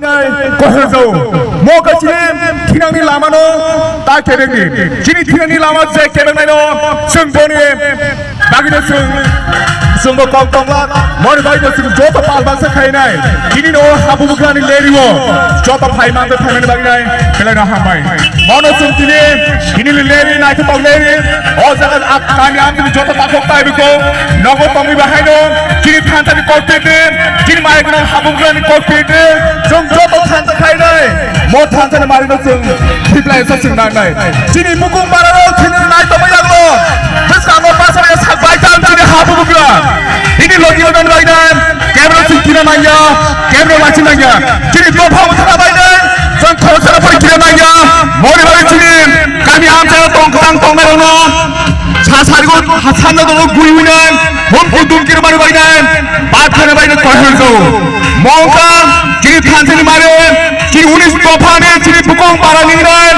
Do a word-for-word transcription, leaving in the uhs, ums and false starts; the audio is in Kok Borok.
Kohrjao. Mo khe chini thinangni lamano ta kebengdi. Chini thinangni lama je kebengnaino chwng boni bagwino chwng, chwngbo kok tonglak. Moni bagwino chwng joto pal baksa khainai. Chini no habu bugrani lerio joto phai mangsa thangnani bagwinai belai no hambai. Mono chwng tini, tini leri naithotok leri. O jaga kami amtini joto takhuk tai biko nogo tongwi bahaino chini thansa ni kokpit de, chini mai gwnang habung gwnang ni kokpit de, chwng joto thansa khainai, mo thansa ni mari no chwng thiplai sa chwng nangnai. Chini mukung bara rok chini nai tongwi rok no, bwskango basa ya sak bai tang chini habu bugra. Ini logi no dan bai dan, camera chwng kina nangya, camera laching nangya. Chini dopha mo thana bai dan, chwng khoroksa pori kina nangya. Mori bai chini kami amsa tong tang tong na no. Sa sarigo hasan no dolo gui unan, hum kudum kir mari bai dan. Bat khana bai dan kohel jo. Mongka, chini thansa ni mare, chini unis dopha ni, chini bukong para ni nai.